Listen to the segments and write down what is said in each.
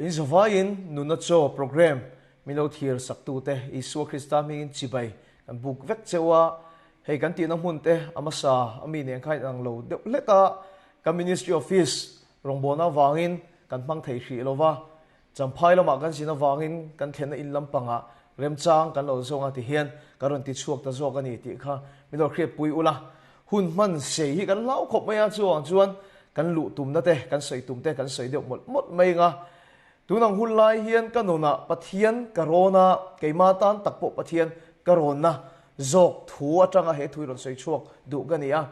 In zavaiin Nunna Chaw Programme min lo thlir saktute Isua Krista hmingin chibai kan buk vek cheu a. Hei kan tihna hmun te a hmasa a mi nen khan inang lo deuh hlek a, kan Ministry Office rawngbawlna avangin kan hmang thei hrih lo va, Champhai lamah kan zin avangin kan thlenna in lampangah remchang kan lo zawng a ti hian kan rawn ti chhuak ta zawk a ni tih kha min lo hriatpui ula. Hun hman sei hi kan hlau khawp mai a, chuvang chuan kan luh tumna te, kan sawi tum te kan sawi deuh mawlh mawlh mai ang a. Tun ang hun lai hian ka nunah Pathian ka rawn a, keimah tan tak pawh Pathian ka rawnna zawk thu atanga he thu hi rawn sawi chhuak duh ka ni a.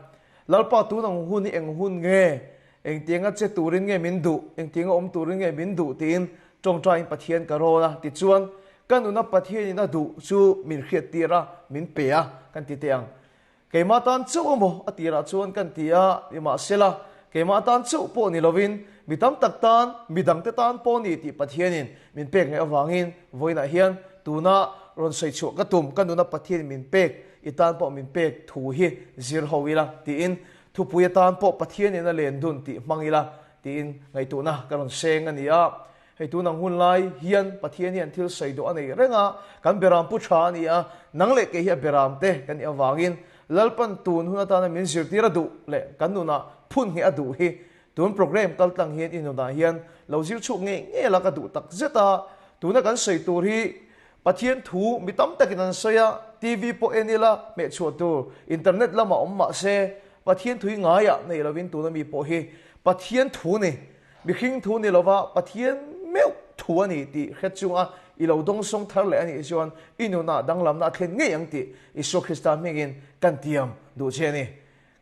Lalpa tun ang hun hi eng hun nge? Engtianga che turin nge min duh? Engtianga awm turin nge min duh? tiin tawngtaiin Pathian ka rawn a. Tichuan, ka nuna Pathianin a duh chu min hriattir a, min pe a, kan ti teh ang. Keimah tan chauh emaw a tirah chuan kan ti a, nimahsela, keimah tan chauh pawh ni lovin mi tam tak tan, mi dangte tan pawh ni tih Pathianin min pek leh avangin vawiinah hian tuna rawn sawi chhuah ka tum, ka nuna Pathianin min pek, i tan pawh min pek thu hi zir ho ila tiin Thupui atan pawh Pathianin a len dun tih hmang ila tiin ngaihtuahna ka rawn seng a ni a. Hei tun ang hun lai hian Pathian hian thil sawi duh a nei reng a, kan beram pu tha a ni a, nang leh kei hi a beram te kan nih avangin Lalpan tun hun atana min zirtir a duh leh kan nunah phun ngheh a duh hi tun program kal tlang hian i nunah hian lo zir chhuk ngei ngei la ka duh tak zet a. Tuna kan sawi tur hi Pathian thu mi tam takin an sawi a, TV pawh en ila hmehchhuah tur internet lamah awm mah se, Pathian thui ngaiah nei lovin tuna mi pawh hi Pathian thu ni, mihring thu ni lova Pathian meuh thu a ni tih hre chunga i lo dawngsawng thar leh a nih chuan i nunah danglamna a thlen ngei ang tih Isua Krista hmingin kan tiam duh che a ni.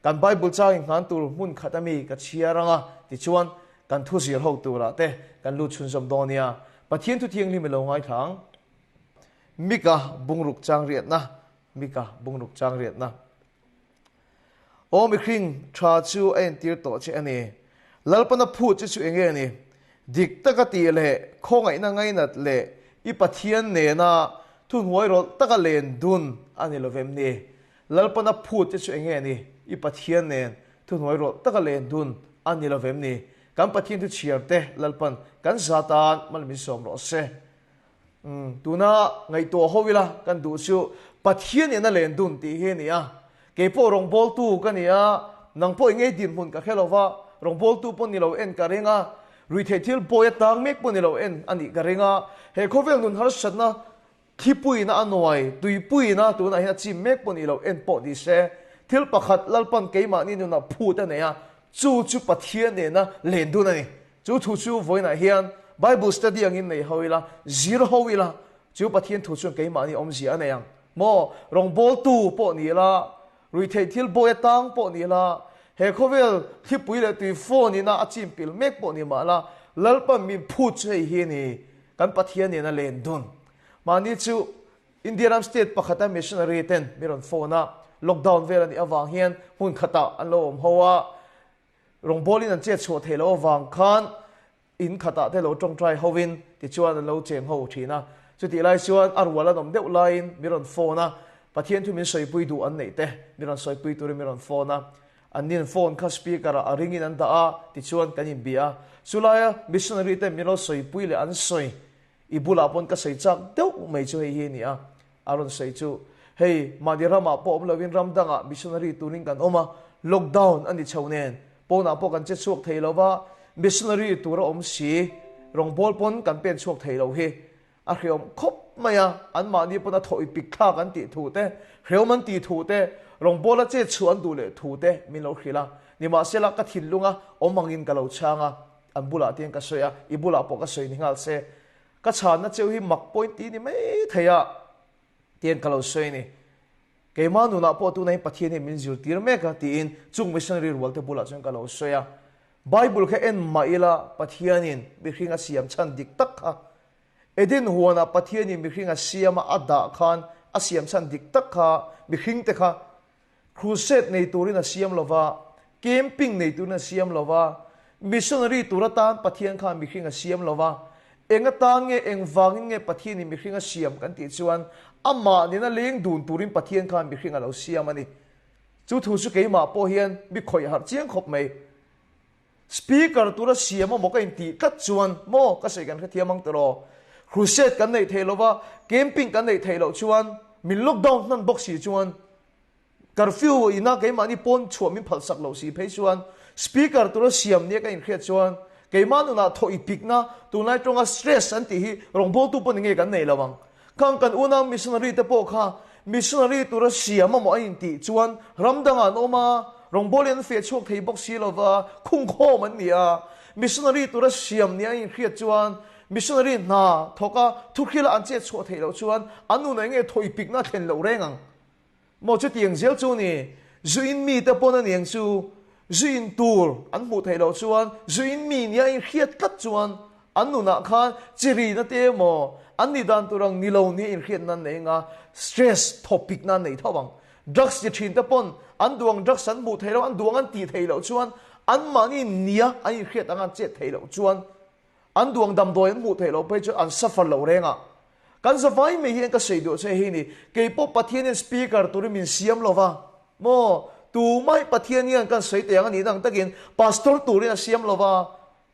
Kan Bible changin hnan tur hmun khat ami ka chhiar anga tichuan kan thu zir ho turah te kan lut chhunzawm dawn nia. Pathian thu thianghlim i lo ngaithla ang. Mika bungruk chang riatna Mika bungruk chang riatna Aw mihring tha chu a entir tawh che a ni. Lalpana phut che chu enge a ni? Dik taka tih leh khawngaihna ngainat leh i Pathian nena thuhnuai rawlh taka len dun a ni lovem ni? Lalpana phut te chu enge a ni? I Pathian nen thuhnuai rawlh taka len dun a ni lo vem ni? Kan Pathian thu chhiar te Lalpan kan za tan mal min sawm rawh se. Umm, tuna ngaihtuah ho ila kan duh chu Pathian nen a len dun tih hi a ni a. Kei pawh rawngbawltu ka ni a, nang pawh enge dinhmun ka hre lo va, rawngbawltu pawh ni lo en ka ring a, ruihtheih thil bawi atang mek pawh ni lo en a nih ka ring a, he khawvel nun harsatna Thipuina a nuai, tuipuina tunah hian a chim mek pawh nih loh en pawh ni se, thil pakhat Lalpan keimahni nunah phut a nei a, chu chu Pathian nena len dun a ni. Chu thu chu vawiinah hian Bible study angin nei ho ila, zir ho ila, chu Pathian thu chuan keimahni awmzia a nei ang maw? Rawngbawltu pawh ni ila, ruihtheih thil bawi atang pawh ni ila, he khawvel thlipui leh tui phone ina a chim pil mek pawh ni mah la, Lalpan min phut chu hei hi a ni, kan Pathian nena len dun. Mahni chu India ram state pakhata missionary ten mi rawn phone a, lockdown vel a nih avang hian hmun khatah an lo awm ho a, rawngbawlin an chet chhuah theih loh avang khan in khatah te lo tawngtai hovin tichuan an lo cheng ho thin a. Chutih lai chuan a rual an awm deuh laiin mi rawn phone a, Pathian thu min sawipui duh an neih te mi rawn sawipui turin mi rawn phone a. An nin phone kha speaker ah a ringin an dah a, tichuan kan inbia a. Chulaia missionary ten min lo sawipui leh an sawi I bulah pawn ka sawi chak deuh mai chu hei hi a ni a, a rawn sawi chu. Hei, mahni ramah pawh awm loin ram dangah missionary turin kan awm a, lockdown a ni chho nen, pawnah pawh kan che chhuak thei lo va, missionary tur a awm si, rawngbâwl pawn kan pen chhuak thei lo hi a hreawm khawp mai a, anmahni pawn a thawh i pik thlak an tih thu te, hreawm an tih thu te, rawngbâwla che chhuah an duh leh thu te min lo hrilh a, nimahsela ka thinlunga awm angin ka lo chhang a. An bulah te hian ka sawi a, i bulah pawh ka sawi ni nghal se, ka chhanna cheu hi mak point ti ni mai thei a tian ka lo sawi a ni. Keimah nunah pawh tunah hian Pathian hian min zirtir mek a tiin chung missionary rual te bulah chuan ka lo sawi a. Bible kha en mah ila Pathianin mihring a siam chhan dik tak kha Eden huanah Pathianin mihring a siam a, a dah khan a siam chhan dik tak kha mihring te kha Crusade nei turin a siam lo va, camping nei turin a siam lo va, missionary tur atan Pathian khan mihring a siam lo va. Eng atan nge, eng vangin nge Pathianin mihring a siam kan tih chuan amah nena leng dun turin Pathian khan mihring a lo siam a ni. Chu thu chu keimah pawh hian mi khawih harh chiang khawp mai. Speaker tura siam amaw ka intih tlat chuan maw ka sawi kan hrethiam ang tiraw? Crusade kan neih theih lova, camping kan neih theih loh chuan, min lockdown hman bawk si chuan, curfew ina keimahni pawn chhuah min phalsak loh si phei chuan, speaker tura siam nia ka inhriat chuan keimah nunah thawh i pikna, tunlai tawnga stress an tih hi rawngbawltu pawh ni nge kan nei lo ang. Khang kan unau missionary te pawh kha missionary tura siam amaw a intih chuan ram dangah an awm a, rawngbawlin an feh chhuak thei bawk si lova, khungkhawm an ni a. Missionary tura siam nia a inhriat chuan missionary hna thawk a, thuhrila an chet chhuah theih loh chuan an nunah enge thawipikna a thlen loh reng ang. Maw chutiang zel chu ni, zu in mi te pawn a niang chu, zu in tur an hmuh theih loh chuan zu in mi nia inhriat tlat chuan an nunah khan chi rina te emaw an nih dan tur ang ni lo nia inhriatna an nei anga stress thawpikna an nei tho ang. Drugs ti thin te pawn an duang drugs an hmuh theih loh, an duang an tih theih loh chuan anmahni nia an inhriat anga an chet theih loh chuan An duang damdawi an hmuh theih loh phei chuan an suffer loh reng a. Kan zavai mai hian ka sawi duh che hi ni, kei pawh Pathian hian speaker turin min siam lo va, maw? Tumai Pathian hian kan sawi teh ang a nih dang takin pastor turin a siam lo va,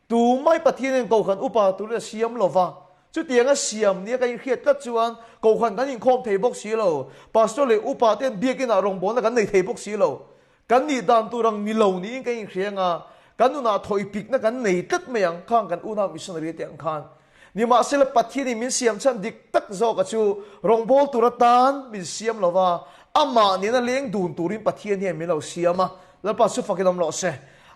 tumai Pathian hian kohhran upa turin a siam lo va. Chutiang a siam nia kan inhriat tlat chuan kohhran kan inkhawm thei bawk si lo, pastor leh upa ten biakinah rawngbawlna kan nei thei bawk si lo. Kan nih dan tur ang ni lo niin ka inhriang a, kan nunah thawipikna kan nei tlat mai ang khang kan unau missionary te ang khan. Nimahsela Pathianin min siam chhan dik tak zawka chu rawngbâwl tur atan min siam lo va, amah nena leng dun turin Pathian hian min lo siam a, Lalpa chu fakin awm rawh se.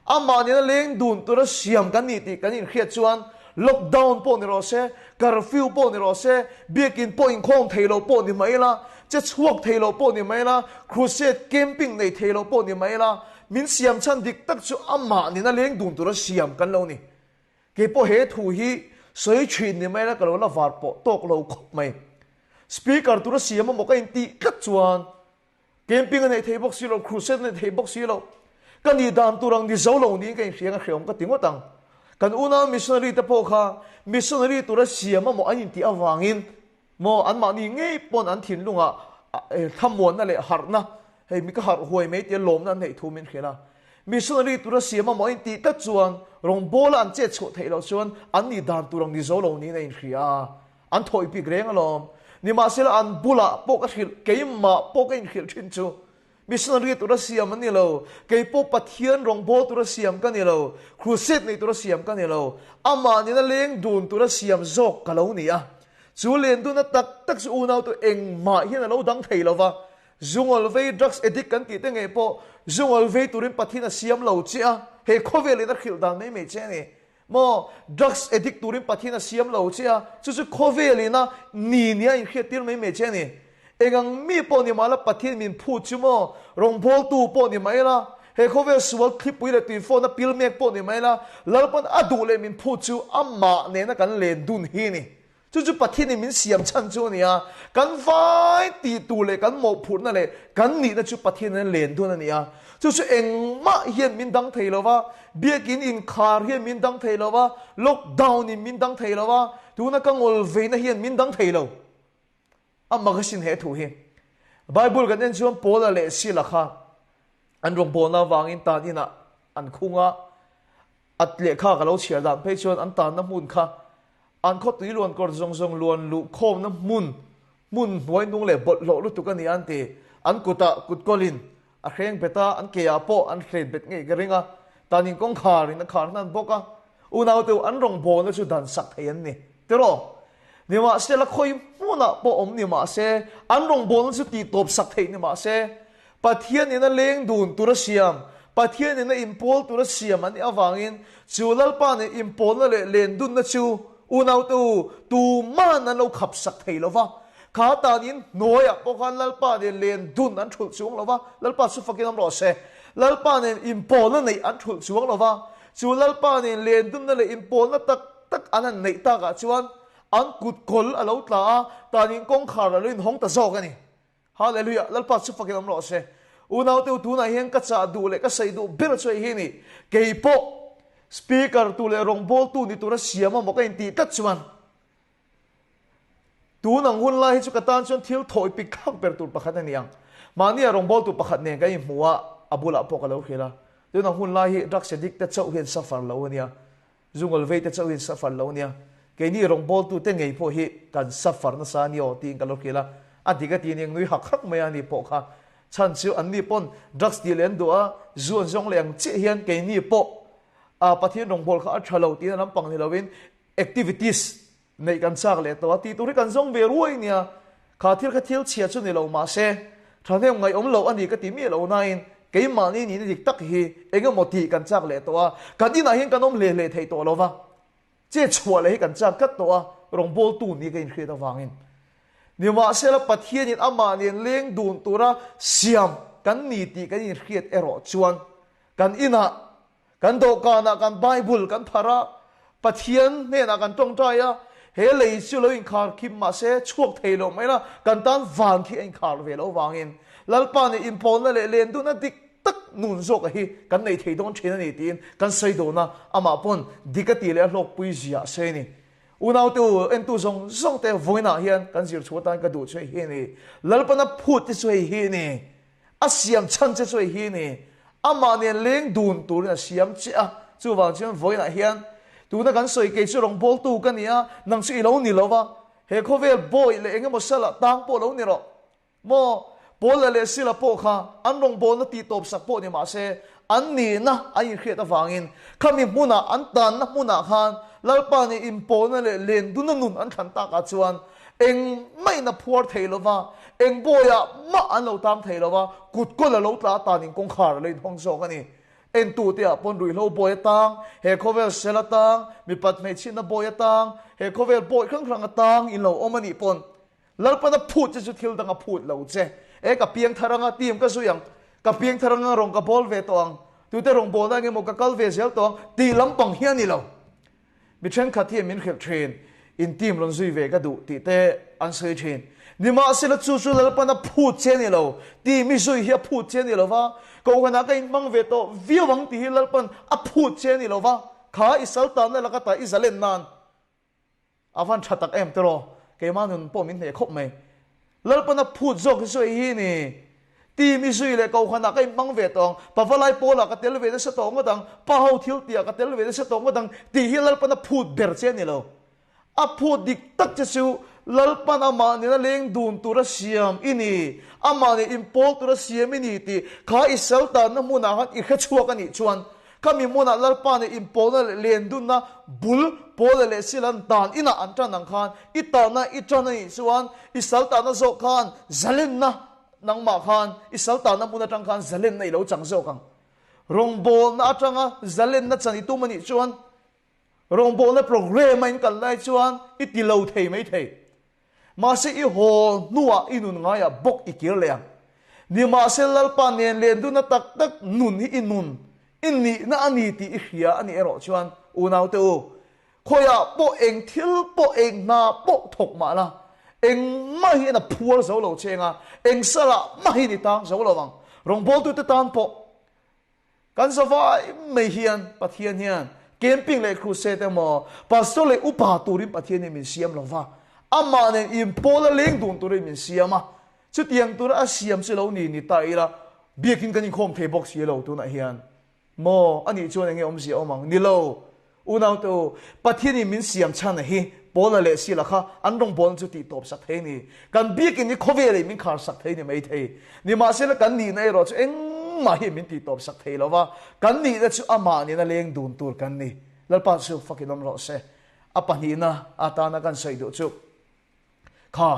Amah nena leng dun tura siam kan ni tih kan inhriat chuan lockdown pawh ni rawh se, curfew pawh ni rawh se, biakin pawh inkhawm thei lo pawh ni mai ila, che chhuak thei lo pawh ni mai ila, crusade camping nei thei lo pawh ni mai ila, min siam chhan dik tak chu amah nena leng dun tura siam kan lo ni. Kei pawh he thu hi sawi thin ni mai ila ka lo la var pawh tawk lo khawp mai. Speaker tura siam amaw ka intih tlat chuan Camping a neih thei bawk si lo, crusade a neih thei bawk si lo. Ka nih dan tur ang ni zo lo niin ka inhriang a hreawm ka ti ngawt ang. Kan unau missionary te pawh kha missionary tura siam amaw an intih avangin maw anmahni ngei pawn an thinlungah thlamuanna leh harhna, hei mi ka harh huai mai tia lawmna an neih thu min hrilh a. Missionary tura siam amaw an intih tlat chuan rawngbawla an chet chhuah theih loh chuan an nih dan tur ang ni zo lo niin a inhria a. An thawih bik reng alawm. Nimahsela an bulah pawh ka hrilh, keimah pawh ka inhrilh thin chu. Missionary tura siam an ni lo, kei pawh Pathian rawngbâwl tura siam ka ni lo, crusade nei tura siam ka ni lo, amah nena leng dun tura siam zawk ka lo ni a. Chu len dunna tak tak chu unautu engmah hian a lo dang thei lo va. Zungawl vei, drugs addict kan tih te ngei pawh zungawl vei turin Pathian a siam lo che a, he khawvelin a hrilh dan mai mai che a ni. Maw, drugs addict turin Pathian a siam lo che a, chu chu khawvelin a ni nia inhriattir mai mai che a ni. Engang mi pawh ni mahla Pathian min phut chu maw, rawngbawltu pawh ni mai la, he khawvel sual thlipui leh tuifawna pil mek pawh ni mai la, Lalpan a duh leh min phut chu amah nena kan len dun hi a ni. Chu chu Pathianin min siam chhan chu a ni a, kan vai tih tur leh kan mawhphurhna leh kan nihna chu Pathianin a len dun a ni a. Chu chu engmah hian min dang thei lo va, biakin inkhar hian min dang thei lo va, lockdown-in min dang thei lo va, tuna ka ngawl veina hian min dang thei lo. A magazine he thu hi Bible kan en chuan Paula leh Sila kha an rawngbawlna avangin tan inah an khung a, a lehkha ka lo chhiar dan phei chuan an tanna hmun kha an khawtui luan kawr zawng zawng luan luh khawmna hmun, hmun hnuai hnung leh bawlhhlawh lutuk a ni an ti. An kutah kutkawlin a hreng bet a, an keah pawh an hret bet ngei ka ring a, tanin kawngkharin a khar hnan bawk a, unaute u an rawngbawlna chu dan sak thei an ni. Tiraw? Nimahsela khawi hmunah pawh awm ni mahse, an rawngbawlna chu tihtawp sak theih ni mahse, Pathian ina leng dun tura siam, Pathian ina inpawl tura siam an nih avangin chu Lalpa nen inpawlna leh len dunna chu unaute u tuman an lo khap sak thei lo va. Kha tanin hnuaiah pawh khan Lalpa nen len dun an thulh chuang lo va, Lalpa chu fakin awm rawh se. Lalpa nen inpawlna neih an thulh chuang lo va, chu Lalpa nen len dunna leh inpawlna tak tak an han neih takah chuan an kut kawl a lo tla a, tanin kawngkhar a lo inhawng ta zawk a ni. Hallelujah! Lalpa chu fakin awm rawh se. Unaute u tunah hian ka chah duh leh ka saih duh ber chu hei hi a ni. Kei pawh Speaker tu leh rawngbawltu ni tura siam amaw ka intih tlat chuan tun ang hun lai hi chu ka tan chuan thil thawi pik thlak ber tur pakhat a ni ang. Mahnia rawngbawltu pakhat nen kan inhmu a, a bulah pawh ka lo hrilh a. Tunah hun lai hi drugs addict te chauh hian suffer lo a nia, zungawl vei te chauh hian suffer lo a nia, keini rawngbawltu te ngei pawh hi kan suffer nasa a ni aw tiin ka lo hrilh a, a dik a ti aniang nui hak hak mai a ni pawh kha. Chhan chu anni pawn drugs tih leh an duh a, zu an zawng leh ang chiah hian keini pawh a Pathian rawngbâwl kha a ṭha lo tiin a lampang ni loin activities neih kan châk leh tawh a tih tur hi kan zawng ve ruai nia. Kha thil kha thil chhia chu ni lo mahse ṭhahnem ngaihawm loh a ni ka ti miah lo nain keimahni nihna dik tak hi eng emaw tih kan châk leh tawh a, kan inah hian kan awm hle hle thei tawh lo va, che chhuah leh hi kan châk tlat tawh a, rawngbâwltu ni ka inhriat avangin. Nimahsela Pathianin amah nen leng dun tura siam kan ni tih kan inhriat erawh chuan kan inah, kan dawhkanah kan Bible kan pharh a, Pathian hnenah kan tawngtai a, he lei chu lo inkhar khim mahse chhuak thei lo mai la, kan tan van khi a inkhar ve lo vangin Lalpa nih inpawlna leh len duhna dik tak nun zawka hi kan nei thei dawn thin a ni tiin kan sawi dawn a, amah pawn dik a tih leh a hlawkpui zia a sawi a ni. Unaute u, entu zawng zawng te vawiinah hian kan zir chhuah atan ka duh chu hei hi a ni. Lalpana phut te chu hei hi a ni. A siam chhan che chu hei hi a ni. Amah nen leng dun turin a siam che a. Chuvang chuan vawiinah hian tuna kan sawi kei chu rawngbawltu ka ni a, nang chu i lo ni lo va, he khawvel bawi leh engemaw sala tang pawh lo ni rawh. Maw, Paula leh Sila pawh kha an rawngbawlna tih tawp sak pawh ni mah se, an nihna an inhriat avangin khami hmunah, an tanna hmunah khan Lalpa nih inpawlna leh lenduna nun an thlan takah chuan eng mahin a phuar thei lo va, eng bawiah mah an lo tang thei lo va, kut kawl a lo tla tanin kawngkhar a lo inhawng zawk a ni. Entute ah pawn ruihhlo bawi atang, he khawvel sel atang, mipat hmeichhiatna bawi atang, he khawvel bawi hrang hrang atang in lo awm a nih pawn Lalpan a phut che chu thil dang a phut lo che. E ka piang thar anga team ka zui ang, ka piang thar anga rawng ka bawl ve tawh ang, tute rawng bawlna eng emaw ka kal ve zel tawh ang tih lampang hi a ni lo. Mi thenkhat hian min hrilh thin, in team rawn zui ve ka duh tih te an sawi thin. Nimahsela chu chu Lalpan a phut che a ni lo, team i zui hi a phut che a ni lo va, Kohhranah ka inhmang ve tawh viau ang tih hi Lalpan a phut che a ni lo va, kha i saltanna laka ta i zalen nan A van tha tak em tiraw? Keimah nun pawh min hneh khawp mai. Lalpana phut zawk hi chu hei hi ni. Team i zui leh kohhranah ka inhmang ve tawh ang, pavalai pawlah ka tel ve nasa tawh ngawt ang, pa ho thil tihah ka tel ve nasa tawh ngawt ang tih hi Lalpana phut ber che a ni lo. A phut dik tak che chu Lalpan amah nena leng dun tura siam i ni, amah nen inpawl tura siam i ni tih kha i saltanna hmunah khan i hrechhuak a nih chuan Khami hmunah Lalpa nih inpawlna leh lendunna bul Pawla leh Silan tan inah an tan ang khan i tahna i tan a nih chuan i sal tahna zawk khan zalenna nangmah khan i sal tahna hmun atang khan zalenna i lo chang zawk ang. Rawngbawlna atanga zalenna chan i tum a nih chuan rawngbawlna programme a in kal lai chuan i ti lo thei mai thei. Mahse i haw hnuah i nun ngaiah bawk i kir leh ang. Nimahse Lalpa nen lenduna tak tak nun hi i nun, i nihna a ni tih i hria a nih erawh chuan unaute u, khawiah pawh eng thil pawh eng hna pawh thawk mah la, engmah hian a phuar zo lo che anga, eng salah mahin i tang zo lo ang. Rawngbawltute tan pawh Kan zavai mai hian Pathian hian camping leh crusade emaw pastor leh upa turin Pathian hi min siam lo va, amah nen inpawl a leng dun turin min siam a, chutiang tura a siam chu lo ni ni ta ila biakin kan inkhawm thei bawk si lo tunah hian maw anih chuan enge awmzia awm ang? Ni lo. Unaute u, Pathianin min siam chhan a hi Paula leh Sila kha an rawngbawlna chu tih tawp sak thei a ni. Kan biakin hi khawvelin min khar sak thei a ni mai thei. Nimahsela kan nihna erawh chu engmah hi min tih tawp sak thei lo va, kan nihna chu amah nena leng dun tur kan ni. Lalpa chu fakin awm rawh se. A pahnihna atana kan sawi duh chu kha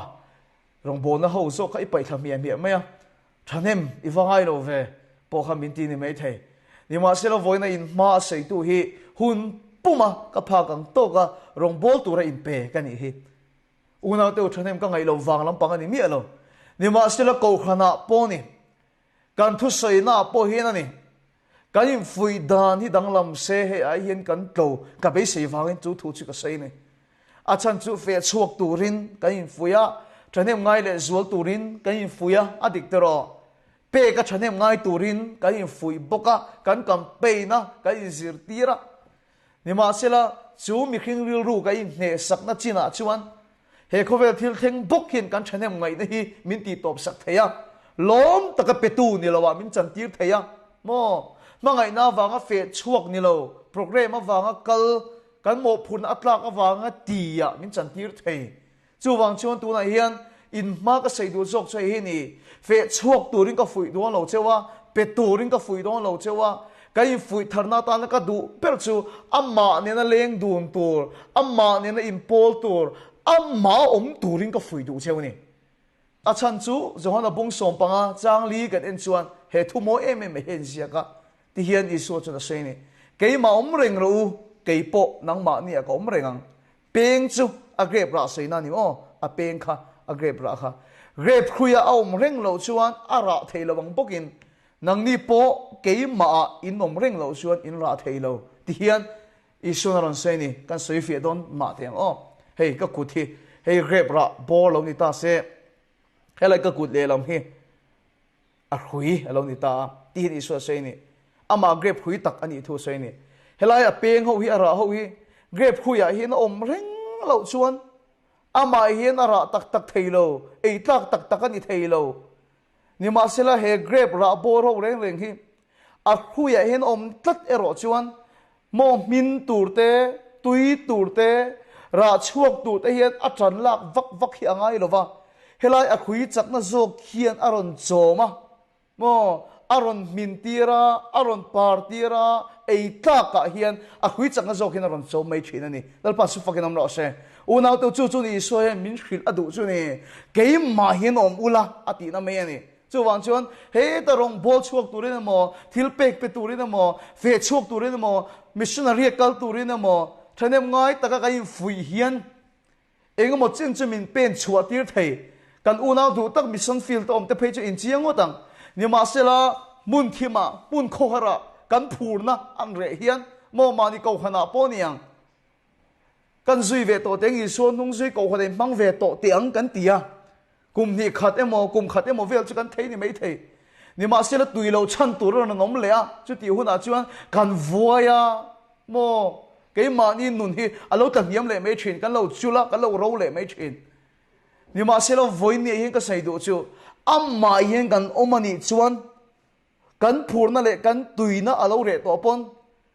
rawngbawlna ho zawk kha i paihthla hmiah hmiah mai a, Thahnem i va ngai lo ve pawh kha min ti ni mai thei. Nimahsela vawiina in hma a sawitu hi hun puma ka phak ang tawka rawngbâwl tura inpe ka nih hi. Unaute u thahnem ka ngaih loh vang lampang a ni miah lo. Nimahsela kohhranah pawh ni, kan thusawinaah pawh hian a ni. Kan infuih dan hi danglam se hei ai hian kan tlo ka beisei vangin chu thu chu ka sawi a ni. A chhan chu feh chhuak turin kan infuih a, thahnem ngai leh zual turin kan infuih a, a dik tawh. Pek a thahnem ngai turin kan infuih bawk a, kan campaign a, kan inzirtir a. Nimahsela, chu mihring rilru kan inhnehsakna chinah chuan he khawvel thil thleng bawk hian kan thahnem ngaihna hi min tihtawpsak thei a, lawm taka petu ni loah min chantir thei a maw? Hmangaihna avanga feh chhuak ni lo, programme avanga kal, kan mawhphurhna a tlak avanga ti ah min chantir thei. Chuvang chuan tunah hian in hma ka sawi duh zawk chu hei hi ni, feh chhuak turin ka fuih dawn lo cheu a, pe turin ka fuih dawn lo cheu a, ka infuih tharna atana ka duh ber chu amah nena leng dun tur, amah nena inpawl tur, amah awm turin ka fuih duh cheu a ni. A chhan chu Johana bung sawmpanga changli kan en chuan he thu mawi em em mai hi a inziak a, tihian Isua chuan a sawi a ni, Keimah awm reng rawh u, kei pawh nangmahniah ka awm reng ang. Peng chu a grape rah sawi na ni maw? A peng kha a grape rah kha. Grape hruia a awm reng loh chuan a rah thei lo ang bawkin nangni pawh keimahah in awm reng loh chuan in rah thei lo ti hian Isuan a rawn sawi a ni. Kan sawi fiah dawn mah teh ang aw. Hei ka kut hi hei grape rah bawr lo ni ta se helai ka kut lehlam hi A hrui a lo ni ta a, tihin Isua sawi a ni. Amah grape hrui tak a nih thu a sawi a ni. Helai a peng ho hi, a rah ho hi grape hruiah hian a awm reng loh chuan amah hian a rah tak tak thei lo, ei tlak tak tak a ni thei lo. Nimahsela he grape rah bawr ho reng reng hi a hruiah hian a awm tlat erawh chuan Maw hmin tur te, tui tur te, rah chhuak tur te hian a tan lak vak vak hi a ngai lo va, helai a hrui chakna zawk hian a rawn chawm a, maw a rawn hmin tir a, a rawn par tir a, ei tlakah hian a hrui chakna zawk hian a rawn chawm mai thin a ni. Lalpa chu fakin awm rawh se. Unaute chu chu ni Isua hian min hrilh a duh chu ni, keimah hian awm ula a tihna mai a ni. Chuvang chuan heta rawngbâwl chhuak turin emaw, thil pek pe turin emaw, feh chhuak turin emaw, missionary a kal turin emaw, thahnem ngai taka kan infuih hian eng emaw chin chu min pen chhuah tir thei. Kan unau duh tak mission field a awmte phei chu inchiang ngawt ang. Nimahsela, hmun thimah, hmun khawharah kan phurna an reh hian maw mahni kohhranah pawh ni ang. Kan zui ve tawh teh ang, Isua hnung zui kohhran in hmang ve tawh teh ang kan ti a. Kum hnih khat emaw, kum khat emaw vel chu kan thei ni mai thei. Nimahsela tui lo chhan tur a rawn awm leh a, chutih hunah chuan kan vuai a maw? Keimahni nun hi a lo tla hniam leh mai thin, kan lo chul a, kan lo ro leh mai thin. Nimahsela vawiin hian ka sawi duh chu, amah hian kan awm a nih chuan Kan phurna leh kan tuina a lo reh tawh pawn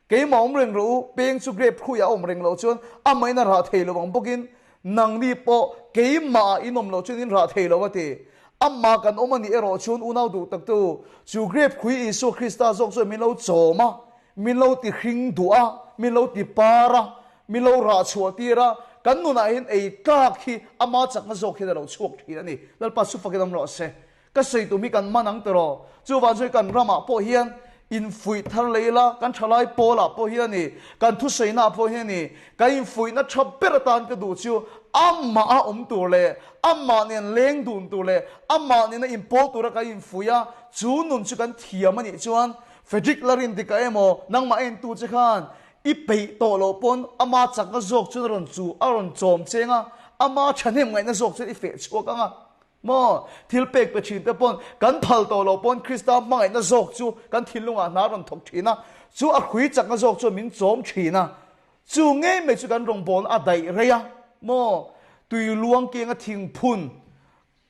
keimah awm reng rawh u, peng chu grape hruiah a awm reng loh chuan amahin a rah thei lo ang bawkin nangni pawh keimahah in awm loh chuan in rah thei lo a ti. Amah kan awm a nih erawh chuan unau duh taktu chu grape hrui Isua Krista zawk chuan min lo chawm a, min lo ti hring duh a, min lo ti par a, min lo rah chhuah tir a, kan nunah hian ei tlak hi ama chakna zawk hian a lo chhuak thin a ni. Lalpa chu fakin awm rawh se. Ka sawi tum hi kan man ang tiraw? Chuvang chuan kan ramah pawh hian infuih thar leh ila, kan thalai pawlah pawh hian a ni, kan thusawiinaah pawh hian a ni, kan infuihna tha ber atan ka duh chu amah a awm tur leh amah nen leng dun tur leh amah nena inpawl tura kan infuih a, chu nun chu kan thiam a nih chuan Frederick Larindika emaw nangmah entu che khan i peih tawh loh pawn ama chakna zawk chuan a rawn chu a rawn chawm cheng a, ama thahnem ngaihna zawk chuan i feh chhuak ang a. Maw? Thil pek pe thin te pawn kan phal tawh loh pawn Krista hmangaihna zawk chu kan thinlungah hna rawn thawk thin a, chu a hrui chakna zawk chuan min chawm thin a, chu ngei mai chu kan rawngbawlna a daih rei a. Maw? Tui luang kianga thingphun,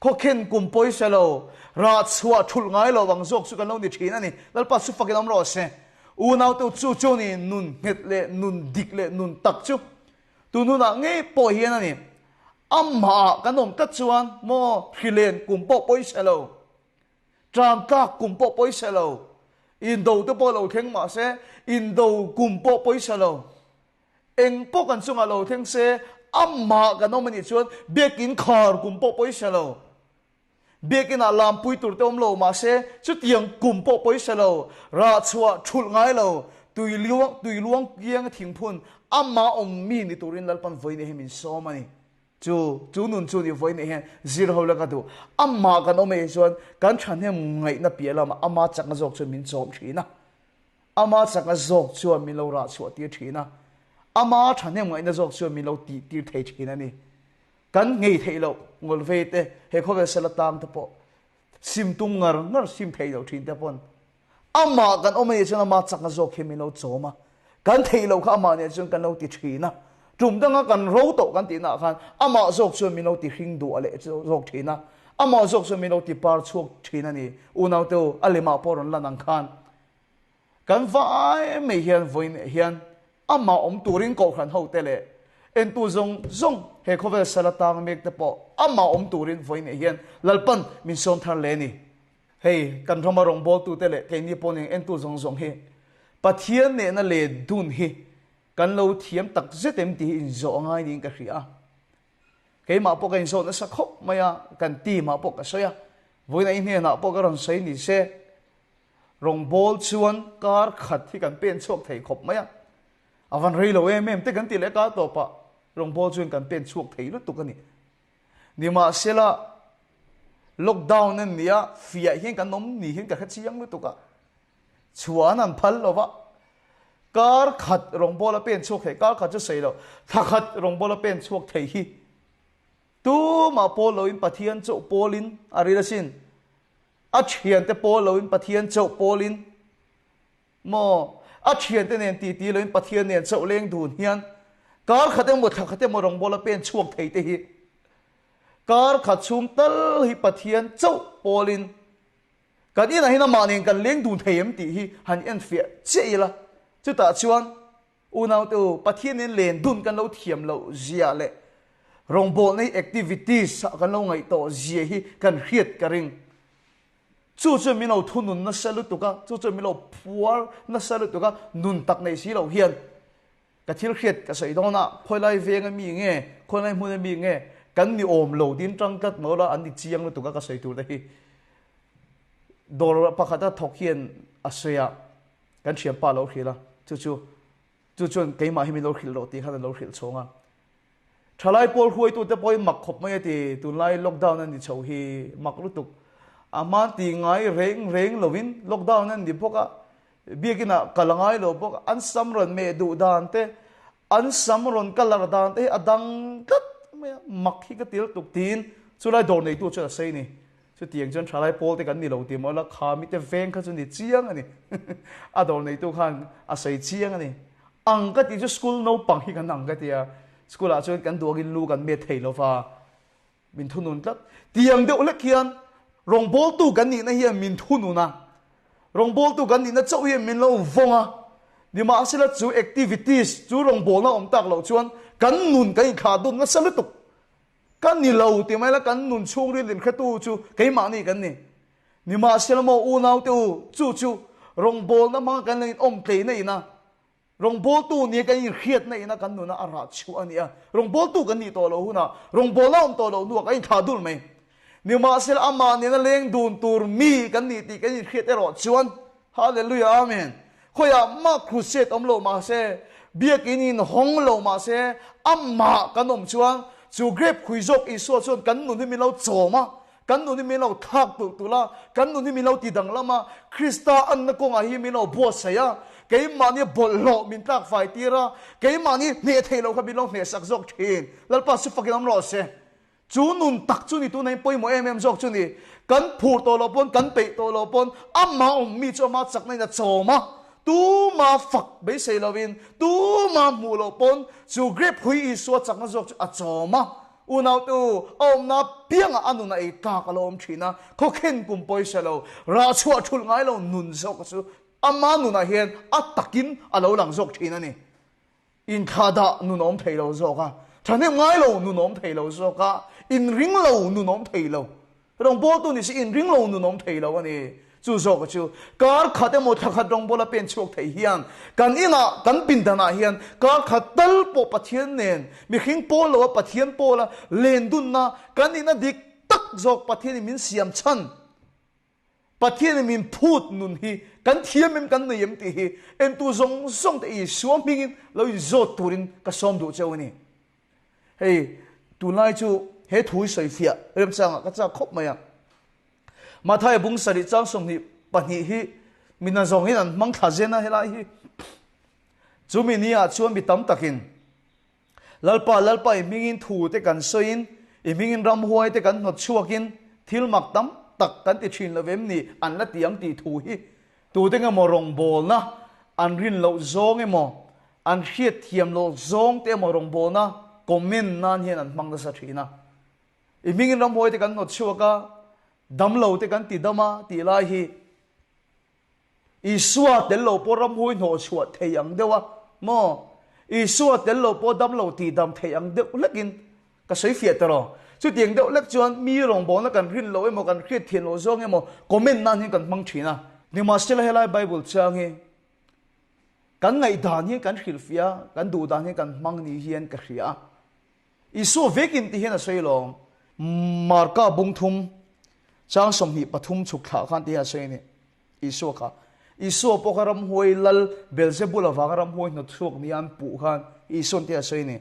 khawkhen kum pawisa lo, rah chhuah thulh ngai lo ang zawk chu kan lo ni thin a ni. Lalpa chu fakin awm rawh se. Unaute chu chu ni nun nghet leh nun dik leh nun tak chu tun hunah ngei pawh hian a ni. Amah kan awm tlat chuan maw hrilen kum pawh pawisa lo, ṭan tlak kum pawh pawisa lo, indo te pawh lo thleng mah se indo kum pawh pawisa lo, eng pawh kan chungah lo thleng se amah kan awm a nih chuan biakin khar kum pawh pawisa lo. Biakinah lampui tur te awm lo mah se chutiang kum pawh pawisa lo, rah chhuah thulh ngai lo, tui luang tui luang kianga thingphun amah awm mi ni turin Lalpan vawiin hi min sawm a ni. Chu chu nun chu ni vawiin hian zir ho la ka duh. Amah kan awm eih chuan kan thahnem ngaihna piah lamah ama chakna zawk chuan min chawm thin a. Ama chakna zawk chuan min lo rah chhuah tir thin a. Ama thahnem ngaihna zawk chuan min lo tih tir thei thin a ni. Kan ngei theih loh ngawlvei te, he khawvel sela tang te pawh sim tum ngar ngar sim thei loh thin te pawn amah kan awm a nih chuan ama chakna zawk hi min lo chawm a, kan theih loh kha amah nen chuan kan lo ti thin a, tum danga kan ro tawh kan tih nah khan amah zawk chuan min lo ti hring duah leh zawk thin a, amah zawk chuan min lo ti par chhuak thin a ni. Unaute u, a lemah pawh rawn lan ang khan. Kan vai mai hian vawiin eh hian amah awm turin kohhran hote leh entu zawng zawng he khawvel sal atang mek te pawh amah awm turin vawiin eh hian Lalpan min sawm thar hle a ni. Hei kan rama rawngbawltute leh keini pawh nen entu zawng zawng hi Pathian nehna leh dun hi kan lo thiam tak zet em tih hi inzawh a ngai niin ka hria a. Keimah pawh ka inzawh nasa khawp mai a, kan team ah pawh ka sawi a, vawiin a i hnenah pawh ka rawn sawi ni se, rawngbâwl chuan kar khat hi kan pen chhuak thei khawp mai a, a van rei lo em em te kan ti leh kar tawpah rawngbâwl chuan kan pen chhuak thei lutuk a ni. Nimahsela, lockdown a ni a, fiah hian kan awm ni hian ka hre chiang lutuk a, Chhuan an phal lo va, kar khat rawngbâwl a pen chhuak thei, kar khat chu sawi lo, thla khat rawngbâwl a pen chhuak thei hi tumah pawl loin Pathian chauh pawlin a ril asin. A thiante pawl loin Pathian chauh pawlin maw, a thiante nen titi loin Pathian nen chauh leng dun hian kar khat emaw thla khat emaw rawngbâwl a pen chhuak thei te hi kar khat chhung tal hi Pathian chauh pawlin Kan inah hian amah nen kan leng dun thei em tih hi han enfiah chiah ila. Chutah chuan unaute u, Pathian nen len dun kan lo thiam loh zia leh rawngbawlna hi activities ah kan lo ngaih tawh zia hi kan hriat ka ring. Chu chuan min lo thunun nasa lutuk a, chu chuan min lo phuar nasa lutuk a, nun tak nei si lo hian Ka thil hriat ka sawi dawn a, khawilai veng a mi nge, khawilai hmun a mi nge, kan ni awm lo tiin tang tlat mai ula, an ni chiang lutuk a ka sawi tur te hi. Dawr pakhat a thawk hian a sawi a, kan thianpa a lo hrilh a, chu chu, chu chuan keimah hi min lo hrilh rawh tih khan a lo hrilh chhawng a. Thalai pawl hruaitute pawh hi mak khawp mai a ti, tunlai lockdown a ni chho hi mak lutuk. A hma ti ngai reng reng lovin lockdown a ni bawk a, biakinah kal a ngai lo bawk a, an sam rawn meh duh dan te, an sam rawn colour dan te hi a dang tlat mai a, mak hi ka ti lutuk tiin chulai dawr neitu chuan a sawi a ni. Chutiang chuan thalai pawl te kan ni lo tih mawlh a, kha mite veng kha chu ni chiang a ni. A dawr neitu khan a sawi chiang a ni. Ang ka tih chu school naupang hi kan ang ka ti a, school ah chuan kan duangin lu kan met thei lo va, min thunun tlat. Tiang deuh hlek hian rawngbawltu kan nihna hian min thunun a, rawngbawltu kan nihna chauh hian min lo vawng a, nimahsela chu activities, chu rawngbawlna awm tak loh chuan kan nun kan inthlah dun nasa lutuk. Ka ni lo ti mai la kan nun chhungril inhretu chu keimahni kan ni. Nimahsela maw unaute u, chu chu rawngbawlna hmanga kan lo inawm tleina ina, rawngbawltu nia kan inhriatna ina kan nuna a rah chhuah a ni a. Rawngbawltu kan nih tawh loh hunah, rawngbawlna awm tawh loh hnuah kan inthlah dul mai. Nimahsela amah nena leng dun tur mi kan nih tih kan inhriat erawh chuan, Hallelujah Amen. Khawiah mah crusade awm lo mahse, biakin in hawng lo mahse, amah kan awm chuan chu grape khui zawk Isua chuan kan nun hi min lo chawm a, kan nun hi min lo thlak tulh tulh a, kan nun hi min lo ti danglam a, Krista anna kawngah hi min lo buatsaih a, keimahni bawlhhlawh min tlak fai tir a, keimahni hneh theih loh kha min lo hnehsak zawk thin. Lalpa chu fakin awm rawh se. Chu nun tak chu ni tuna in pawimawh em em zawk chu ni. Kan phur tawh loh pawn, kan peih tawh loh pawn, amah awm mi chu amah chakna in a chawm a, tuma fak beisei lovin, tuma hmuh loh pawn chu grape hui Isua chakna zawk chu a chawm a. Unaute u, a awmna piangah a nun a ei tlak a lo awm thin a, khawkhen kum pawisa lo, rah chhuah thulh ngai lo nun zawk chu ama nunah hian a takin a lo lang zawk thin a ni. Inthlahdah nun awm thei lo zawk a, thahnem ngai lo nun awm thei lo zawk a, inring lo nun awm thei lo. Rawngbawltu ni si inring lo nun awm thei lo a ni. Chu zawka chu kar khat emaw thla khat rawngbawla pen chhuak thei hian kan inah, kan pindanah hian kar khat tal pawh Pathian nen, mihring pawl loa Pathian pawla len dunna kan nihna dik tak zawk Pathianin min siam chhan Pathianin min phut nun hi kan thiam em kan nei em tih hi entu zawng zawng te Isua hmingin lo inzawt turin ka sawm duh cheu a ni. Hei tunlai chu he thu hi sawi fiah remchangah ka chak khawp mai a. Mathaia bung sarih chang 22 hi mina zawngin an hmang thla zen a helai hi. Chumi ni ah chuan mi tam takin Lalpa, Lalpa i hmingin thu te kan sawiin, i hmingin ramhuai te kan hnawt chhuakin thil mak tam tak kan ti thin lo vem ni an la ti ang tih thu hi tute nge maw rawngbawlna an rin loh zawng emaw an hriat thiam loh zawng te emaw rawngbawlna comment nan hian an hmang nasa thin a. I hmingin ramhuai te kan hnawt chhuak a, damlo te kan ti dam a tih lai hi. Isua tel lo pawh ramhuai hnawh chhuah thei ang deuh a maw? Isua tel lo pawh damlo tihdam thei ang deuh hlekin ka sawi fiah ta rawh. Chutiang deuh hlek chuan mi rawngbawlna kan rin loh emaw kan hriat thian loh zawng emaw comment nan hian kan hmang thin a. Nimahsela helai Bible chang hi kan ngaihdan hian kan hrilhfiah a, kan duhdan hian kan hmang ni hian ka hria a. Isua vekin ti hian a sawi lawm. Marka bung thum chang 23 chhuk thlah khan ti hian a sawi a ni. Isua kha. Isua pawh kha ramhuai lal Beelzebul avanga ramhuai hnawt chhuak nia an puh khan Isua'n ti a sawi a ni.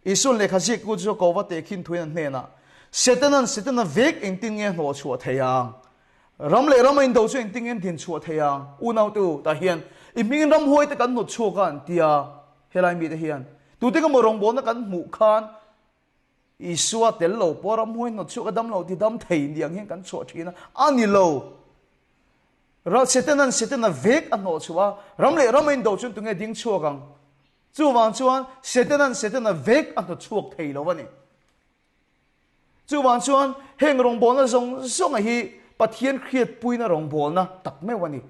Isua'n lehkha ziaktu chu ko va tehkhin thuin an hnenah, Setanan Setana vek engtin nge hnawh chhuah thei ang? Ram leh ram a indo chu engtin nge an din chhuah thei ang? Unautu, tah hian i hmingin ramhuai te kan hnawt chhuak a an ti a. Helai mite hian tute emaw rawngbawlna kan hmuh khan Isua tel lo pawh ramhuai hnawt chhuak a dam lo ti dam thei ni ang hian kan chhuah thin a, a ni lo. Ral Setanan Setana vek a hnawh chhuah a, ram leh ram a indo chuan tunge ding chhuak ang? Chuvang chuan Setanan Setana vek a hnawt chhuak thei lo a ni. Chuvang chuan heng rawngbawlna zawng zawnga hi Pathian hriatpuina rawngbawlna tak meuh a ni.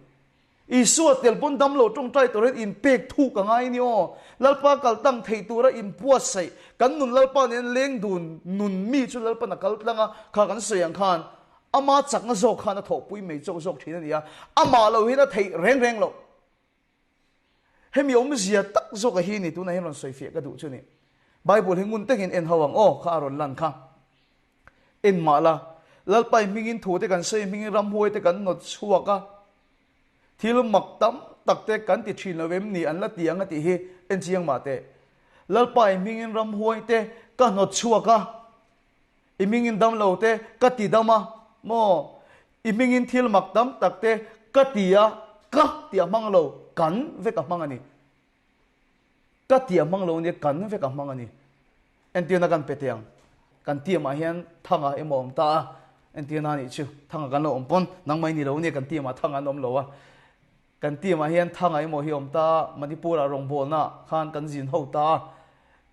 Isua tel pawn damlo tawngtai turin inpek thuk a ngai ni aw. Lalpa kal tang thei tura inbuatsaih kan nun Lalpa nen leng dun nun mi chu Lalpan a kal tlang a, kha kan sawi ang khan ama chakna zawk khan a thawhpui mai chauh zawk thin a ni a, amah lo hian a theih reng reng loh. Hemi awmzia tak zawk a hi ni tunah hian rawn sawifiah ka duh chu ni. Bible hi ngun takin en ho ang aw kha a rawn lan kha. En mah la, Lalpa i hmingin thu te kan sawi hmingin ramhuai te kan hnawt chhuak a, thil mak tam tak te kan ti thin lo em ni an la ti ang a tih hi en chiang mah teh. Lalpa i hmingin ramhuai te ka hnawt chhuak a, i hmingin damlo te ka ti dam a, maw? I hmingin thil mak tam tak te ka ti a, ka tih a hmang lo, kan vek a hmang a ni. Ka tih a hmang lo nia, kan vek a hmang a ni. Entirna kan pe teh ang. Kan team ah hian Thanga emaw a awm ta a, entirna a nih chu. Thanga kan lo awm pawn nangmah i ni lo nia kan team ah Thanga an awm lo a. Kan team ah hian Thanga emaw hi a awm ta a, Manipur ah rawngbawlna khan kan zin ho ta a.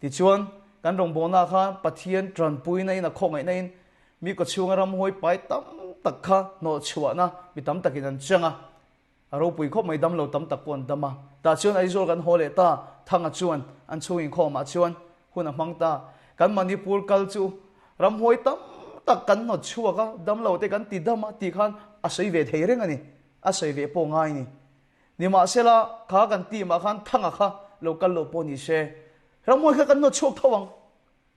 Tichuan, kan rawngbawlna khan Pathian tanpuina in a khawngaihna in Mi kawchhunga ramhuai pai tam tak kha hnawhchhuahna mi tam takin an chang a, a ropui khawp mai damlo tam tak pawh an dam a. Tah chuan Aizawl kan haw leh ta, Thanga chuan an chhung inkhawmah chuan hun a hmang ta. Kan Manipur kal chu ramhuai tam tak kan hnawtchhuak a, damlo te kan ti dam a tih khan a sawi ve thei reng a ni, a sawi ve pawh ngai a ni. Nimahsela kha kan team ah khan Thanga kha lo kal lo pawh ni se, ramhuai kha kan hnawtchhuak tho ang.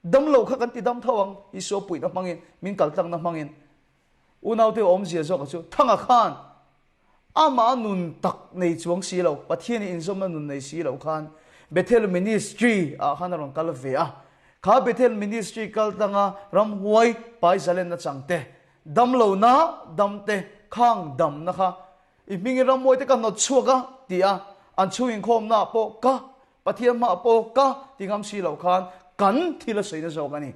Damlo kha kan ti dam tho ang, Isua puihna hmangin, min kal tlakna hmangin. Unaute awmzia zawka chu Thanga khan amah nun tak nei chuang si lo, Pathian i inzawmna nun nei si lo khan Bethel Ministry ah khan a rawn kal ve a. Kha Bethel Ministry kal tlanga ramhuai pai zalenna chang te, damlona dam te, khang damna kha i hmingin ramhuai te ka hnawt chhuak a ti a, an chhung inkhawmna ah pawh ka Pathian hmah pawh ka ti ngam si loh khan kan thil a sawina zawk a ni.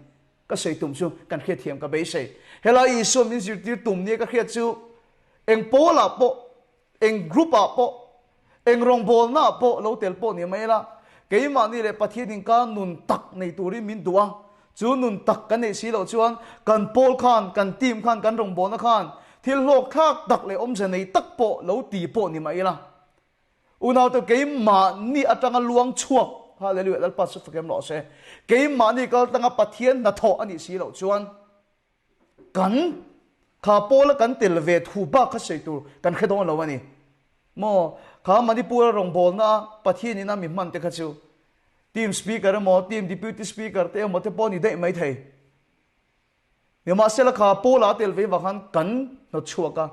Ka sawi tum chu kan hriatthiam ka beisei. Helai Isua min zirtir tum nia ka hriat chu eng pawlah pawh, eng group ah pawh, eng rawngbawlna ah pawh lo tel pawh ni mai ila, keimahni leh Pathian inkar nun tak nei turin min duh a, chu nun tak kan neih si loh chuan kan pawl khan, kan team khan, kan rawngbawlna khan thil hlawkthlak tak leh awmze nei tak pawh lo ti pawh ni mai ila. Unaute keimahni atanga luang chhuak, Hallelujah, Lalpa chu fakem rawh se. Keimahni kal tanga Pathian hnathawh a nih si loh chuan kan kha pawla kan tel ve thu bak kha sawi tur kan hre dawn lo a ni. Maw kha Manipur a rawngbawlna a Pathian in a mi hman te kha chu team speaker emaw team deputy speaker te emaw te pawh a ni daih mai thei. Nimahsela kha Paula a tel ve vang khan kan hnawt chhuak a.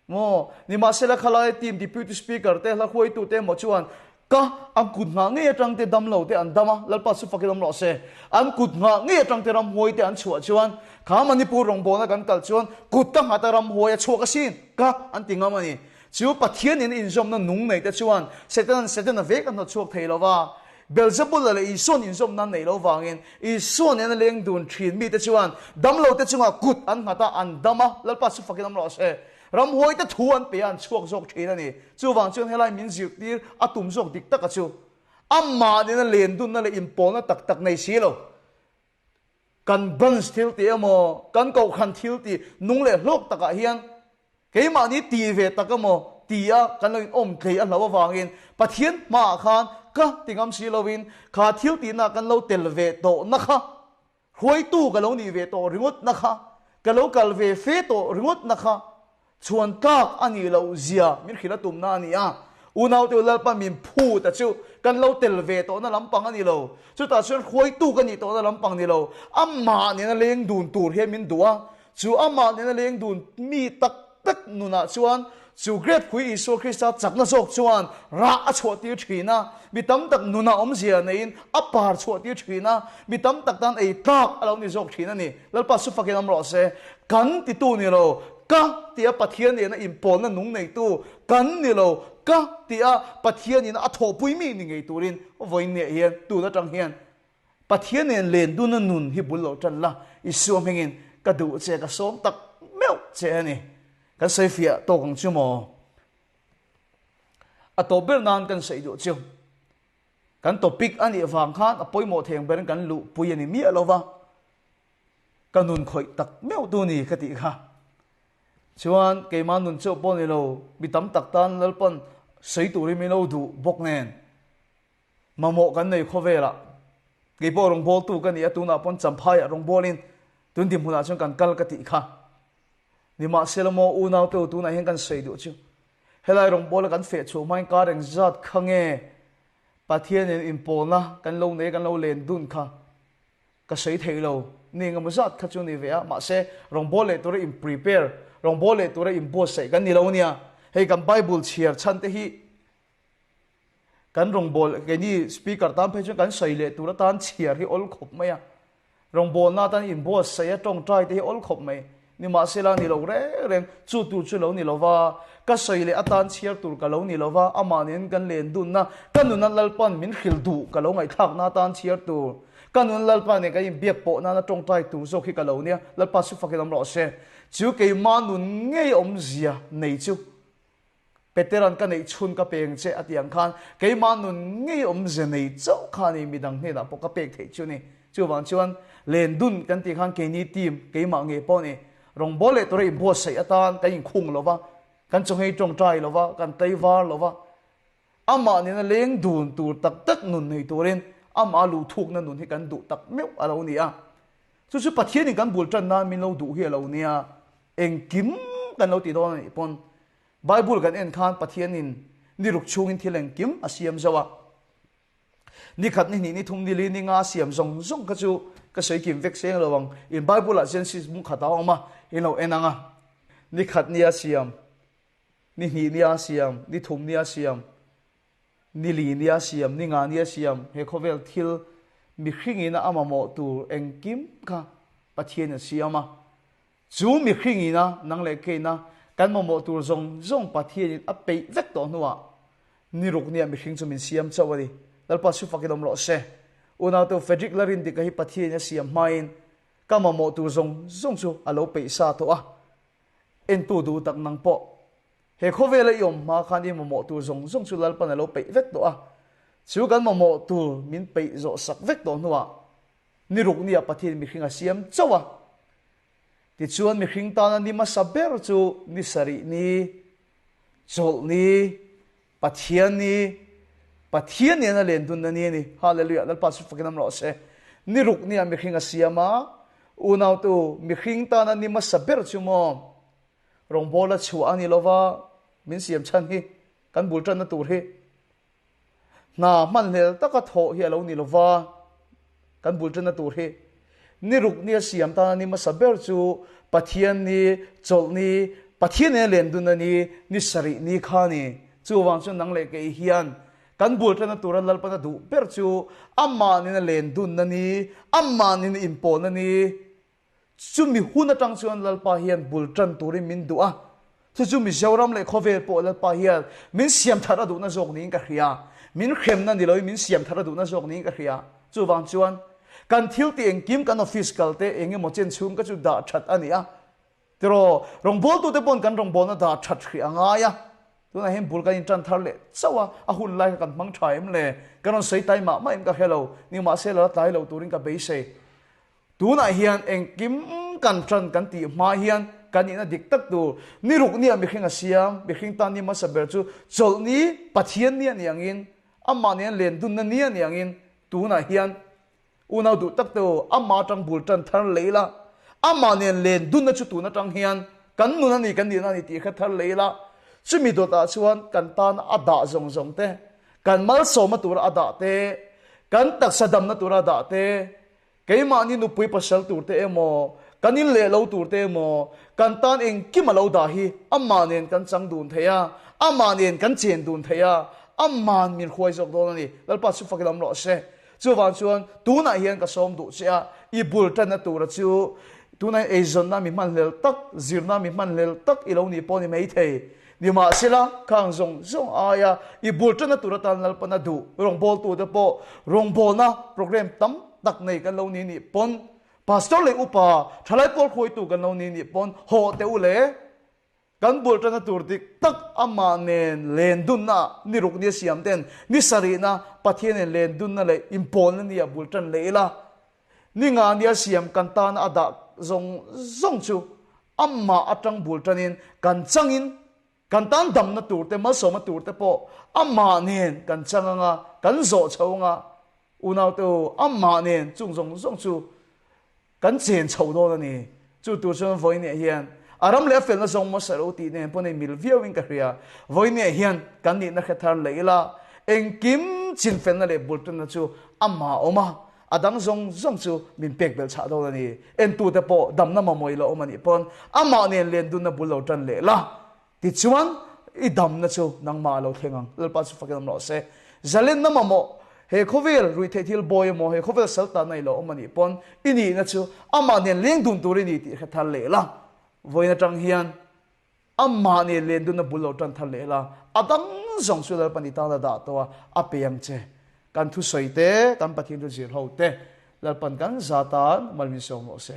Maw? Nimahsela khalai team deputy speaker te, hla huaitu te emaw chuan ka an kut nghah ngei atang te damlo te an dam a, Lalpa chu fakin awm rawh se. An kut nghah ngei atang te ramhuai te an chhuah chuan kha Manipur rawngbawlna kan kal chuan kut ka nghat a ramhuai a chhuak asin ka an ti ngam a ni. Chu Pathian in inzawmna nung nei te chuan Setanan Setana vek a hnawt chhuak thei lo va, Beelzebula leh Isua'n inzawmna an neih loh vangin Isua nena leng dun thin mite chuan damlote chungah kut an nghat a, an dam a, Lalpa chu fakin awm rawh se. Ramhuaite thu an pe a, an chhuak zawk thin a ni. Chuvang chuan helai min zirtir a tum zawk dik taka chu amah nena len dunna leh inpawlna tak tak nei si lo. Kan branch thil tih emaw, kan kohhran thil tih nung leh hlawk takah hian keimahni ti ve tak emaw. Tia kan lo inawm tlei a hlauh avangin Pathian hmaah khan ka ti ngam si loin kha thil tihna kan lo tel ve tawhna kha hruaitu ka lo nih ve tawh ringawtna kha ka lo kal ve fe tawh ringawtna kha chhuan tlak a nih loh zia min hrilh a tumna a ni a. Unaute u Lalpa min phut a chu kan lo tel ve tawhna lampang a ni lo. Chutah chuan hruaitu ka nih tawhna lampang ni lo. Amah nena leng dun tur hian min duh a. Chu amah nena leng dun mi tak tak nunah chuan chu Grape Khui Isua Krista chakna zawk chuan rah a chhuahtir thin a, mi tam tak nunah awmzia neiin a par chhuahtir thin a, mi tam tak tan ei tlak a lo ni zawk thin a ni. Lalpa su fakin awm rawh se. Kan titu ni lo, ka tia Pathian nena inpawlna nung neitu kan ni lo, ka tia Pathianin a thawhpui mi ni ngei turin vawiin hian tun atang hian Pathian nen len duna nun hi bul lo tan la, Isua hmingin ka duh che, ka sawm tak meuh che a ni. Kan sawi fiah tawk ang chu maw? A tawp ber nan kan sawi duh chu. Kan topic a nih vang khan a pawimawh thei ang berin kan luhpui a ni miah lo va, ka nun khawih tak meuh tu ni ka tih kha. Chuan keimah nun chauh pawh ni lo, mi tam tak tan Lalpan sawi turin min lo duh bawk nen. Mamawh kan nei khawvelah kei pawh rawngbawltu ka ni a, tunah pawn Champhaiah rawngbawlin tun dinhmunah chuan kan kal ka tih kha. Nimahsela maw unaute u tunah hian kan sawi duh chu helai rawngbawla kan feh chhuah hmain kar eng zat kha nge Pathianin inpawlna kan lo nei kan lo len dun kha ka sawi thei lo ni engemaw zat kha chu ni ve a, mahse rawngbâwl leh tura in prepare rawngbâwl leh tura inbuatsaih kan ni lo ania, hei kan Bible chhiar chhan te hi Kan rawngbâwl, keini Speaker tân phei chuan kan sawi leh tûr atân chhiar hi awl khawp mai a. Rawngbâwlna atân inbuatsaih a, tawngtai te hi awl khawp mai. Nimahsela ni lo reng reng, chu tûr chu lo ni lo va, ka sawi leh atân chhiar tûr ka lo ni lo va, amah nen kan len dunna, ka nuna Lalpan min hrilh duh ka lo ngaihthlâkna atân chhiar tûr, ka nuna Lalpa nen kan inbiak pawh nâna tawngtai tûr zawk hi ka lo nia, Lalpa chu fakin awm rawh se. Chu keimah nun ngei awmzia nei chu Petera'n ka neih chhun ka peng che a ti ang khan keimah nun ngei awmze nei chauh kha ni midang hnenah pawh ka pek theih chu ni. Chuvang chuan len dun kan tih khan keini team keimah ngei pawh ni rawngbâwl leh tura inbuatsaih atan kan inkhung lo va, kan chaw nghei tawngtai lo va, kan tleivar lo va, amah nena leng dun tur tak tak nun nei turin amah luhthukna nun hi kan duh tak meuh a lo ni a. Chu chu Pathianin kan bul tan nan min lo duh hi a lo nia. Engkim kan lo ti dawn a nih pawn Bible kan en khan Pathianin ni ruk chhungin thil engkim a siam zo a. Ni khat, ni hnih, ni thum, ni li, ni nga a siam zawng zawng kha chu ka sawi kim vek seng lo ang. In Bible ah Genesis bung khat a awm a, in lo en ang a. Ni khat nia siam, ni hnih nia siam, ni thum nia siam, ni li nia siam, ni nga nia siam, he khawvel thil mihringin a mamawh tur engkim kha Pathian a siam a. Chu mihringina nang leh keina kan mamawh tur zawng zawng Pathianin a peih vek tawh hnuah ni ruk nia mihring chu min siam chauh a ni. Lalpa chu fakin awm rawh se. Unaute Frederick Larindika hi Pathianin a siam hmain ka mamawh tur zawng zawng chu a lo peih sa tawh a. Entu duh tak nang pawh he khawvela i awm hma khan i mamawh tur zawng zawng chu Lalpan a lo peih vek tawh a. Chu kan mamawh tur min peih zawh sak vek tawh hnuah Ni ruk nia Pathian mihring a siam chauh a. Tichuan mihring tana ni hmasa ber chu ni sarih ni, chawlh ni, Pathian ni, Pathian nena len dunna ni a ni. Hallelujah! Lalpa chu fakin awm rawh se. Ni ruk nia mihring a siam a, unautu mihring tana ni hmasa ber chu maw rawngbawla chhuah a ni lova min siam chhan hi kan bul tanna tur hi Hna hmanhlel taka thawh hi a lo ni lova, kan bul tanna tur hi ni ruk nia siam tana ni hmasa ber chu Pathian ni, chawlh ni, Pathian nena len dunna ni, ni sarih ni kha a ni. Chuvang chuan nang leh kei hian kan bul tanna tura Lalpana duh ber chu amah nena len dunna ni, amah nena inpawlna ni, Chumi hun atang chuan Lalpa hian bul tan turin min duh a, chu chu Mizoram leh khawvel pawh Lalpa hian min siam thar a duhna zawk niin ka hria. Min hremna ni loin min siam thar a duhna zawk niin ka hria. Chuvang chuan kan thil tih engkim kan office kal te eng emaw chen chhung ka chu dah that a ni a. Tiraw, rawngbawltute pawn kan rawngbawlna dah that hrih a ngai a. Tunah hian bul kan intan thar leh chauh a, a hun lai kha kan hmang tha em le? Kan rawn sawi tai mah mah em ka hre lo. Nimahse la tlai lo turin ka beisei. Tunah hian engkim kan tan kan tih hma hian kan nihna dik tak tur ni ruk nia mihring a siam, mihring tan ni hmasa ber chu chawlhni Pathian ni a ni angin, amah nen len dunna ni a ni angin tunah hian unau duh tak te u amah atang bul tan thar lei la, amah nen len dunna chu tun atang hian kan nun a ni kan nihna a ni tih kha thar lei la, chumi dawtah chuan kan tan a dah zawng zawng te, kan malsawmna tura a dah te, kan taksa damna tura a dah te, Keimahni nupui pasal tur te emaw, kan in leh lo tur te emaw, kan tan engkim a lo dah hi amah nen kan chang dun thei a, amah nen kan chen dun thei a, ama'n min hruai zawk dawn a ni. Lalpa chu fak lam rawh se. Chuvang chuan tunah hian ka sawm duh che a, i bul tanna tura chu tunah hian eizawnna mi hmanhlel tak, zirna mi hmanhlel tak i lo nih pawh ni maithei. Nimahsela, khang zawng zawng aia i bul tanna tur atan Lalpana duh rawngbawltute pawh rawngbawlna programme tam tak nei kan lo ni nih pawn, Pastor leh Upa, thalai pawl hruaitu kan lo ni nih pawn haw teh u le. Kan bul tanna tur dik tak amah nen len dunna ni ruk nia siam ten ni sarihna Pathian nen len dunna leh inpawlna nia bul tan leh ila. Ni nga nia siam kan tana a dah zawng zawng chu Amah atang bul tanin kan changin kan tan damna tur te, malsawmna tur te pawh amah nen kan chang anga, kan zawh chho anga, unaute u, amah nen chung zawng zawng chu kan chen chho dawn a ni. Chu tur chuan vawiinah hian a ram leh a felna zawng hmasa lo tih nen pawh nei mil viauin ka hria. Vawiinah hian kan nihna hre thar leh ila, engkim chinfelna leh bul tanna chu amah a awm a, A dang zawng zawng chu min pek belh chhah dawn a ni. Entute pawh damna mamawih lo awm a nih pawn amah nen len dunna bul lo tan leh la. Tichuan, i damna chu nangmah a lo thleng ang. Lalpa chu fakin awm rawh se. Zalenna mamawh, he khawvel ruihtheih thil bawi emaw, he khawvel saltanna i lo awm a nih pawn i nihna chu amah nen leng dun tur i ni tih hre thar leh la. Vawiin atang hian Amah nen len dunna bul lo tan thar leh la, a dang zawng chu Lalpan i tan a dah tawh a, a pe ang che. Kan thusawi te, kan Pathian thu zir ho te, Lalpan kan za tan mal min sawm rawh se.